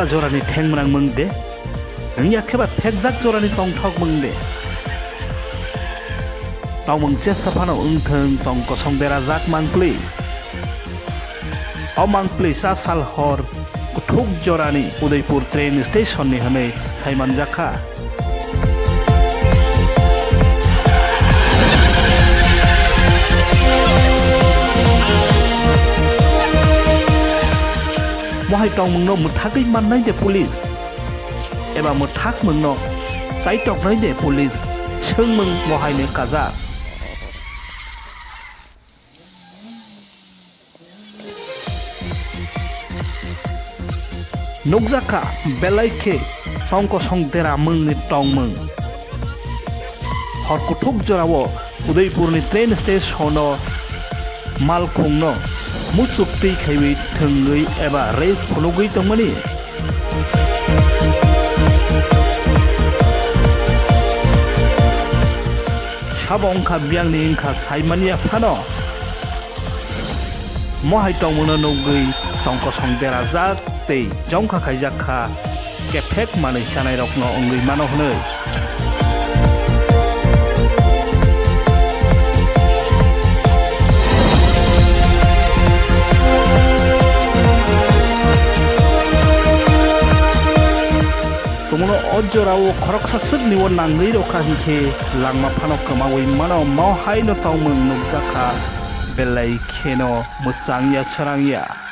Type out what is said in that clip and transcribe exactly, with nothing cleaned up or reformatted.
jorani thengmwnang mung de, wngya khe ba thekjak jorani tongthok mung de. Tongmung chesa phano wngthwng tong kosong derajak mangpli. O mangpli sa sal hor kuthuk jorani Udaipur train station ni hwnwi saimanjakha. Mohai tongmungno mwthagwi mannai de police? Eba mwthakmungno chaitoknai de police? Swngmung mohaino kajak. Nukjakha belai khe tong kosong dera mungni tongmung. Hor kuthuk jorao Udaipurni train stationo malkhungno muchuk twi khaiwi thwngwi eba race phunugwi tongmani. Sabo wngkha biyangni wngkha saimanya phano. Mohai tongmungno nugwi tong kosong derajak tei jongkha khaijak kha, kephek manwi chanairokno wngwi mano hwnwi. Tongmungno o jorao khoroksa swkni o nangwi rokha hinkhe langma phano kwmawi mano, mo haino tongmung nukjakha belai kheno mwchangya chwrangya.